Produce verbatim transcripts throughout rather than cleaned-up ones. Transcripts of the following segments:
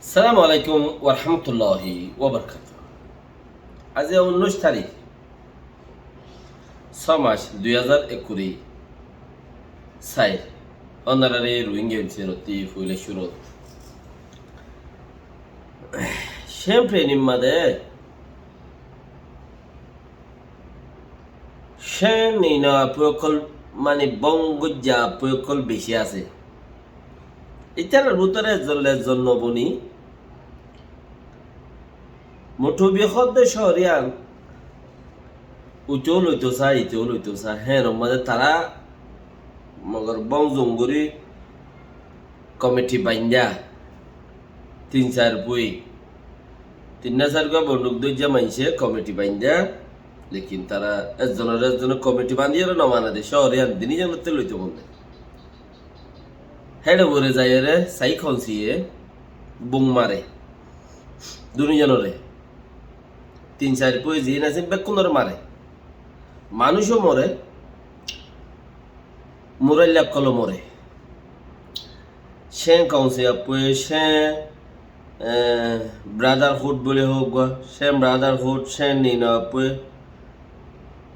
Assalamu alaikum warahmatulláhi wabarakátuhu. Aijja unnúic tarík, só mac, dui házar ekkuri sair. Ónorare Rohingya Insiderottí foila cúrut. Cémpreni mazé Cén ino apuí ókkol, mani bónggoijja apuí ókkol beci asé. Ítarar bútore ezzon le ezzon no boni. Mutubi hoódde cóor yían uitou loitou sa, itou loitou sa, héenor mazé tará mogor bóng zunguri komiti baindá, tin sair boi, tinná sairgua bonduk dóijja maincé komiti baindá, lekin tará ezzonore ezzone komiti bandiyóre no mane de, cóor yían dini zonottú loitou bondé. Héçe uore zaiyóre sai konsiye bung mare, duni zonore, tin sair boi ziín asé bekkúnore mare. Manúic ó more, murailla ókkol ó more. Cén kaunsil apué, cén, eh, brotherhood buli hoók gua, cén brotherhood, cén nino apué,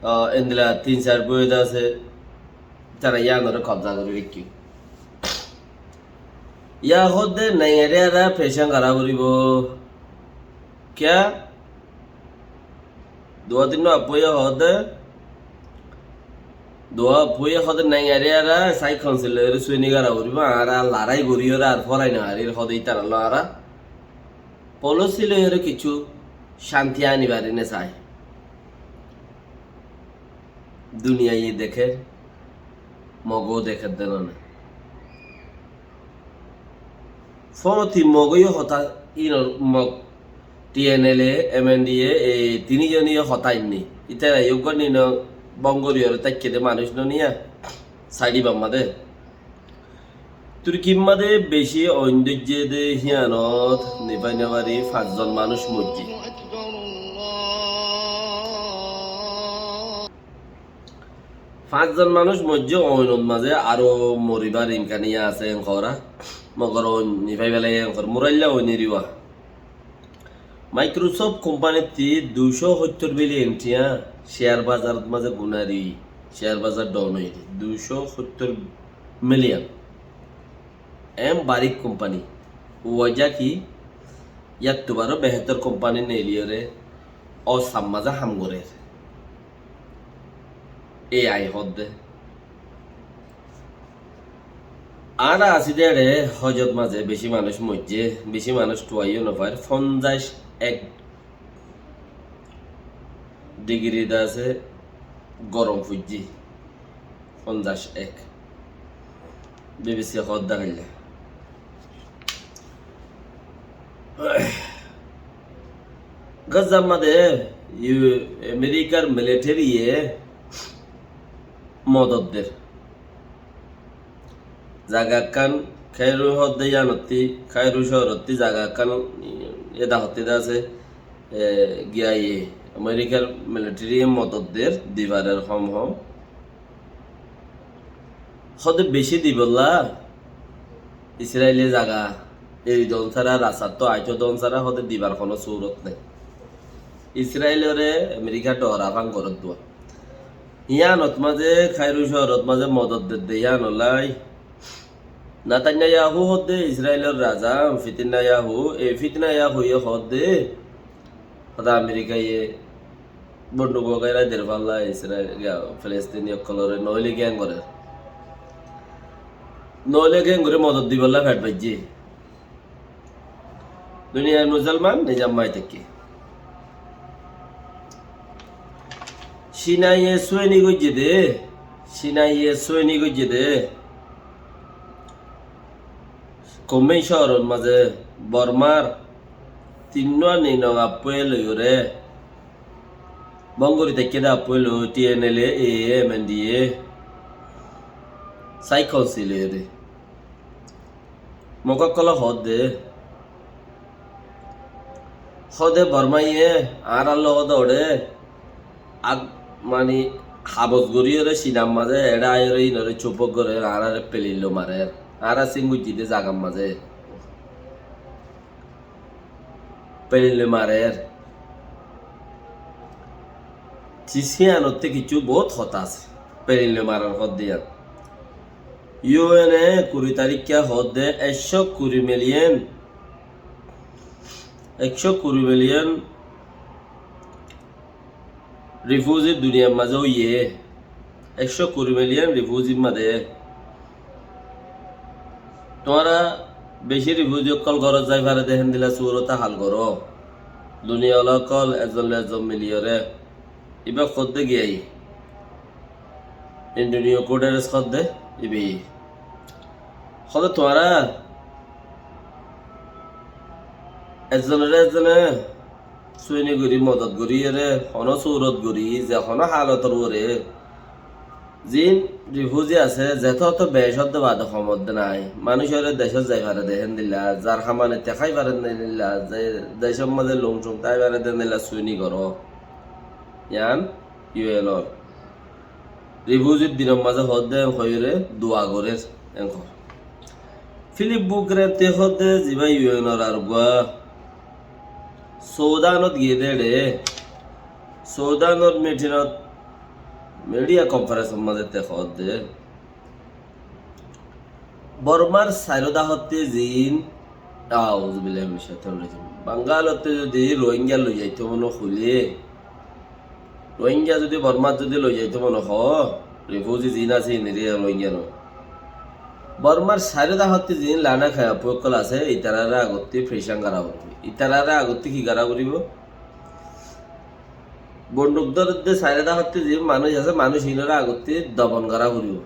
ah, endilla tin sair boi de asé, tará yíanore kobza gorí raikkí. Yá hoódde naingari ara fecán gorá foribó. Kiyá? Duwa tinno apuye hoódde, duwa apuye hoódde naingari ara sai konsil loiyóre suini gorá foribó, añára larái goríyóre ar forai no farir hoódde ítarar lói añára polisi loiyóre kissú cánti ani fari né sai. Duniyaiye dekér, Mogó dekér de no né. Fóti Mogóiyo hotá, ino Mog, T N L A, M N D A, e tini zoniyo hotá inni. Ítara eggúa nino bóng goríyore táikke de manúic no niya, saidhibár mazé. Turkir mazé beci oin dóijje de híyanot nifai no fari fañs zon manúic moijje. Fañs zon manúic moijje, oinot mazé aró moribár imkaniya asé en hoóra. Mogor oin nifai félaiye en hoór, murailla oin eriwa. Microsoft kompanittí duicó hóittor biliyon tiya ceyar bazarot mazé gunari, ceyar bazar down óiye de, duicó hóittor miliyon. Em barik kompani, uwaja ki, yáttu baró behétor kompani neiliyóre, ó sam mazé ham gorér. A I hoódde. Añára así de eçe hozot mazé beci manúic moijje, beci manúic tuaiyó no fair, fonzaic ek digiri de asé gorom foijje, fonzaic ek. B B C hoódde hoilla. Gaza mazé Amerikar militariye modot der. Zaga ekkán Kairu hoódde yíanottí, Kairu cóorottí zaga ekkán eda hottí de asé, e, giyaiye Amerikar militariye modot der, dibarer hom hom. Hóde beci dibolla Israile zaga eri don sára, rastattú aitó don sára hóde dibar honó surot nai. Israilore Amerika dora fang goródduwa. Yíanot mazé, Kairu cóorot mazé modot dedde yíanollai. Netanyahu hóde Israilor raza, Fitinyahu, e Fitinyahuye hóde, hóde Amerikaye bonduk wagaira der falla Israil, ya, Filistini ókkolore noóile kiyán gorer? Noóile kiyán gorer modot dibolla fet baijje? Duniyar musolman nizam mai táikke. Cinaiye sueni goijje de, Cinaiye sueni goijje de. Kunbein cóoror mazé Bormar tinnúa ninok appuye loiyóre bóng gorí táikke de appuye loi T N L A, M N D A, sai konsil loiyóre. Mok ókkole hoódde, hóde Bormaiye añárar lói hóde oçé ag, mani habos goríyore Cinar mazé eçé aiyóre inore cupok gorer, añárare pelillo marer, añára sínguijjí de zagar mazé. Pelin loi marer. Tis híyanottú kessú bout hotá asé. Pelin loi marer hoódde yían. U N e kuri taríkka hoódde ekcó kuri miliyon, ekcó kuri miliyon refugee duniyar mazé óiye, ekcó kuri miliyon refugee mazé. Tuáñra beci refugee ókkol górot zai fare de héndilla surot hál goró. Duniyawala ókkol ezzon loi ezzon miliyóre. Ibá hoódde giyé. Antonio Guterres hoódde ibá. Hoódde tuáñra ezzonore ezzone suini gorí, modot gorí, ere honó surot gorí, ze honó halotor uore, ziín refugee asé, zeto oto bec ódde bade hom ódde nái, manúic ore decót zai fare de héndilla, zar hamanitte hái fare de héndilla, ze decór mazé lung cung tái fare de héndilla suini goró. Yían U N or refugee dinor mazé hoódde en hoiyóre dua gorér en hoór. Filippo Grandi hoódde zibá U N or ar uggúa Sudanot giyé dé eçé, Sudanor mitinot midiya konfarensor mazé te hoódde Bormar sairó dahottí ziín, auzubillahi minash shaitanir rajim, Bangalottí zodi Rohingya loi zaito mone hoilé, Rohingya zodi Bormat zodi loi zaito mone hoó, refugee ziín asé inire Rohingya no. Bormar sairó dahottí ziín lana kaya ókkol asé, itarare agottí freshan gorá foribo. Itarare agottí ki gorá foribo? Bonduk dóredde sairó dahottí ziín manúic asé, manúic inore agottí dobon gorá foribo.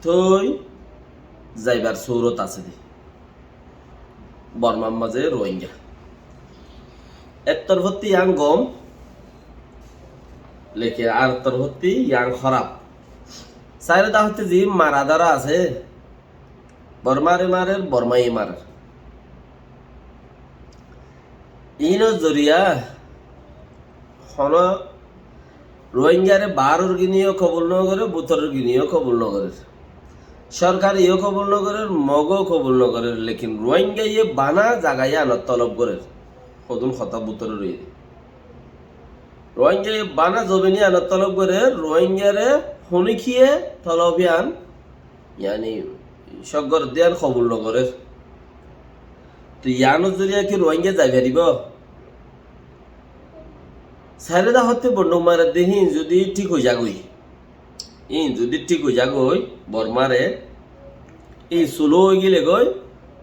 Toi zaibar surot asé dé. Bormar mazé Rohingya. Ek torfótti yían gom, lekin ar torfótti yían hóraf. Sairó dahottí ziín mara dóra asé, Bormare marer, Bormaye marer. Iínor zoriya honó Rohingyare baáror gine yó kobul no gorer, bútoror gine yó kobul no gorer. Sorkare yó kobul no gorer, Moge yó kobul no gorer, lekin Rohingyaye bana zaga yíanor tolob gorer. Hodún hotá bútore roiyé dé. Rohingyaye bana zobin yíanor tolob gorer, Rohingyare honíkiye tolob yían yáni, cók gorédde yían kobul no gorér. Toi yíanor zoriya ki Rohingya zai faribó? Sairó dahottí bonduk maredde híin zodi thík ói zagói, híin zodi thík ói zagói, Bormare, híin sulo ói gile gói,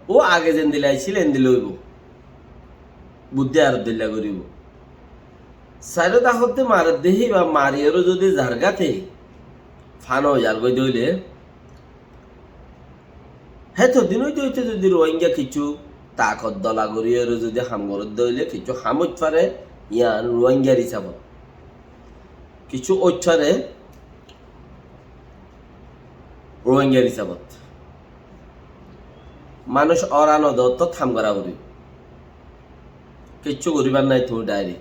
ó age zendilla aiccíl endilla óibo. Buddí ar dilla goríbo. Sairó dahottí maredde híba mariyóre zodi zargá te fana ói zargói dé óile, héto din óite óite zodi Rohingya kessú takot dola goríyore zodi ham gorédde óile kessú ham óit fare, yían Rohingyar hísabot. Kessú óit fare Rohingyar hísabot. Manúic óran odottót ham gorá foribo. Kessú goríbar nái tuñí dairek.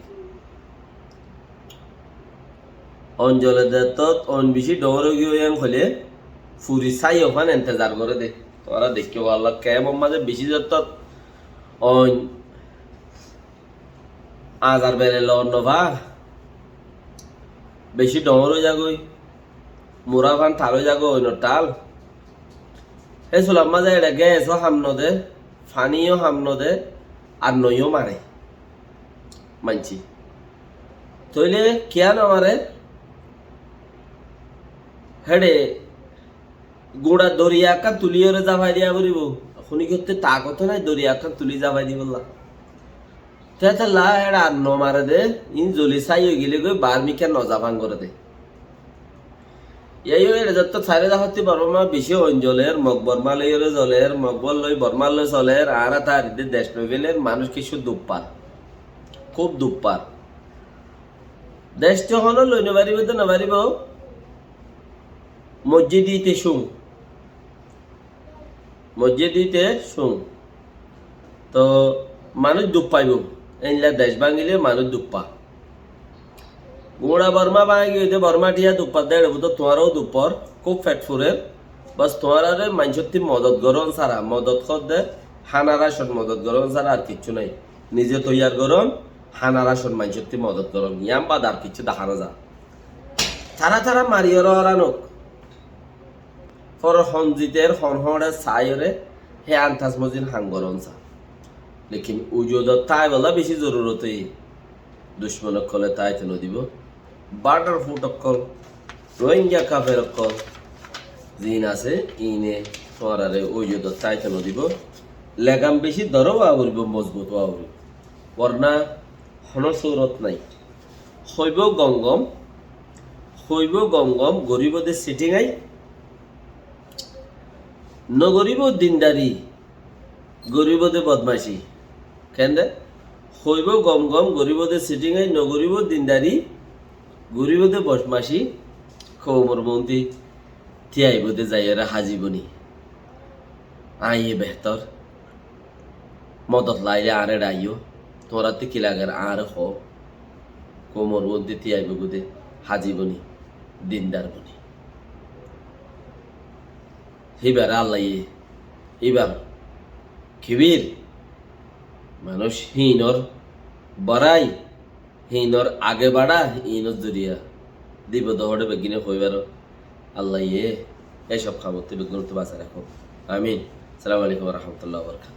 Oin zole de tót, oin bicí dhoóñr ói giyói en hoilé, furi sáiyo fán entezar goré dé. Tuáñra deikkó, Allah kemor mazé bicí de tót, oin azar bere loon no fa. Bicí dhoóñr ói zagói. Mura fán thal ói zagói, oinor thal. Hé sular mazé eçe ges ó ham no de, faní yó ham no de, ar noi yó mare maincé. Tóile kiyá no mare? Héçe guñça doriya ekkán tuliyóre zafai diya foribó. Honíkotté takot nái doriya ekkán tuli zafai dibolla. Tétella héçe ar no mare de, iín zoli sái ói gile gói barmikká no zafan goré de. Yáiyo éçe zettót sairó dahottí Bormá bicí oin zoler, Mog Bormá loiyóre zoler, Mog Bor loi Bormá loi soler, añára taridde dec no féler, manúic kessú duppar. Kúb duppar. Dec to honó loi no faribó de no faribó. Moijjé dite cúng. Moijjé dite cúng. Toh manúic duk faibó. Éilla dec báñgile manúic duk fa. Guñça Bormá báñgi giyói de Bormá thíya duk fa de, éçe bútore tuáñrau duk for, kúb fet furer. Bas tuáñrare maincótti modot gorón sára, modot hoódde Hána racon modot gorón sára ar kiccú nái. Nize toiyar gorón, hána racon maincótti modot gorón. Yián bade ar kiccú dahá no za. Tará tará mariyóre óran ók. Fore hon ziter, hon hoñçe saiyóre, hé antas mozin ham gorón sa. Lekin ujudottá aibólla beci zorurot óiye. Ducmon ókkole táito nodibó. Border fut ókkol, Rohingya kafer ókkol, ziín asé, iíne tuáñrare ujudottá táito nodibó. Legam beci dóro ówa foribó, mozbut ówa foribó. Worna honó surot nái. Hoibó gom gom, hoibó gom gom, goríbou de sitingai, nogoríbou dindari, goríbou de bodmaci. Kende? Hoibó gom gom, goríbou de sitingai, nogoríbou dindari, goríbou de bodmaci, koumor muúnti tíaibóu de zaiyóre házibou ni. Aññí behtor. Modot laile añáre dhaiyó. Tuáñrattú ki lager añáre hoó. Koumor muúnti tíaibóu de házibou ni, dindar bou ni. Híbar Allaye, híbar kibir, manúic híinor borai, híinor age baça, híinor zoriya dibou de hoçé beggúne hoibar. Allaye éi sob hamottú beggúnottú basai rakók. Amin. Assalamu alaikum wa rahmatullahi wa barakatuhu.